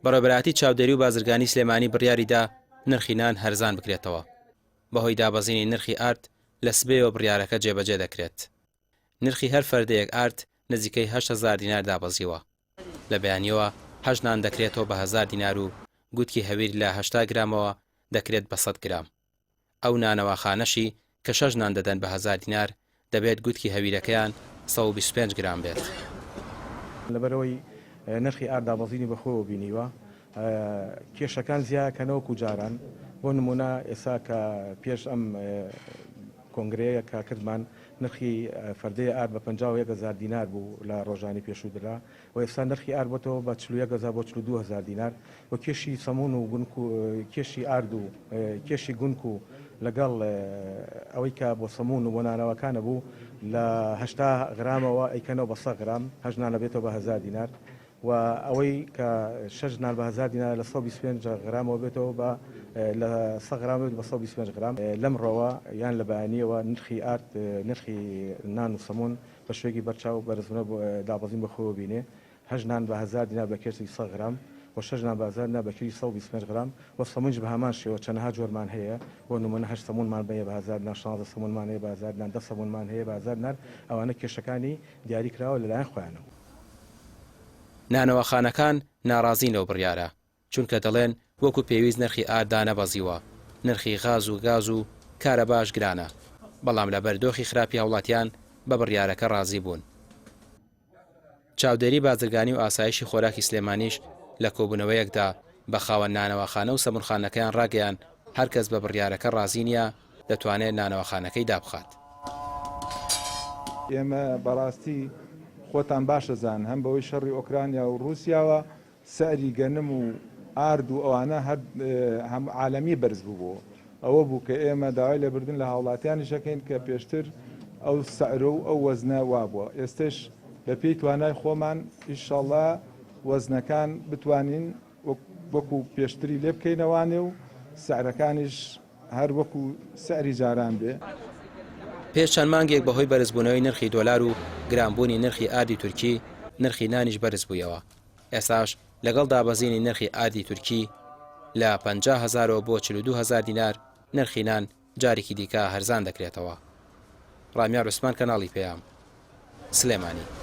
بەڕێوەبەرایەتی چاودێری و بازرگانی سلێمانی بڕیاریدا نرخی نان هەرزان بکرێتەوە. بەهۆی دابەزینی نرخی ئارد لە سبەیەوە بڕیارەکە جێبەجێ دەکرێت. نرخی هەر فەردەیەک ئارد نزیکەی 8000 دینار دابەزیوە. لە بەیانییەوە هەشت نان دەکرێتەوە بە هەزار دینار و گوتکی هەویر لە 80 گرامەوە دەکرێت بە 100 گرام. ئەو نانەواخانەشی کە شەش نان دەدەن بە هەزار دینار، دەبێت گوتکی هەویرەکەیان 125 گرام بێت. لەبەرئەوەی نرخی ئارد دابەزینی بەخۆیەوە بینیوە، کێشەکان زیاکەنە وەکو جاران، بۆ نموونە ئێستا کە پێش ئەم کۆنگرەیە کە کردمان نرخی فەردەی ئارد بە 51 هەزار دینار بوو لە ڕۆژانی پێشوو درا و ئێستا نرخی ئارد بۆتەوە بە 41 هەزار بۆ 42 هەزار دینار و کێشی سەمون و گونک و کێشی ئارد و کێشی گونک و لەگەڵ ئەوەی کە بۆ سەمون و بۆ نانەواکانە بوو لە 80 غرامەوە ئەیکەنەوە بە 100 غرام هەشت نان ئەبێتەوە بە هەزار دینار و ئەوەی کە شەش نان بە هەزار دینارە لە 125 غرامەوە بێتەوە بە لە 100 غرام بێت بە 125 غرام لەمڕۆوە یان لە بەیانیەوە نرخی ئارد نرخی نان و سەمون بە شێوەیەکی بەرچاو بەرزبوونە دابەزین بە خۆیەوە بینێ هەشت نان بە هەزار دینار بە کێشی 100 غرام و شەش نان بە هەزار دینار بە کێشی 125 غرام و سەمونیش بە هەمان شێوە چەنەها جۆرمان هەیە بۆ نمونە هەشت سەمونمان هەیە بە هەزار دینار شانزە سەمونمان هەیە بە هەزار دینار دە سەمونمان هەیە بە هەزار دینار ئەوانە کێشەکانی دیاری کراوە لەلایەن خۆیانەوە. نانەواخانەکان ناڕازین لەو بڕیارە، چونکە دەڵێن وەکو پێویست نرخی ئارد دانەبەزیوە، نرخی غاز و گاز و کارەباش گرانە، بەڵام لەبەر دۆخی خراپی هاوڵاتیان بە بڕیارەکە ڕازی بوون. چاودێری بازرگانی و ئاسایشی خۆراکی سلێمانیش لە کۆبوونەوەیەکدا بە خاوەن نانەواخانە و سەمونخانەکەیان ڕاگەیاند، هەرکەس بە بڕیارەکە ڕازی نییە دەتوانێت نانەواخانەکەی دابخات. ئێمە بەڕاستی خۆتان باش ئەزانن هەم بەوەی شەڕی ئۆکرانیا و ڕووسیاوە سعری گەنم و ئارد و ئەوانە هەر هەم عالەمی بەرز بووبوو ئەوە بوو کە ئێمە داوای لێبردن لە هاوڵاتیانیش ئەکەین کە پێشتر ئەو سعرە و ئەو وەزنە وابووە ئێستش بە پێی توانای خۆمان ئیشەڵا وەزنەکان بتوانین وەکو پێشتری لێ بکەینەوانێ و سعرەکانیش هەر وەکو سعری جاران بێ. پێش چەند مانگێک بەهۆی بەرزبوونەوەی نرخی دۆلار و گرانبوونی نرخی ئاردی تورکی، نرخی نانیش بەرزبوویەوە. ئێستاش لەگەڵ دابەزینی نرخی ئاردی تورکی لە 50 هەزارەوە بۆ 42 هەزار دینار، نرخی نان جارێکی دیکە هەرزان دەکرێتەوە. ڕامیار عوسمان کەناڵی پەیام، سلێمانی.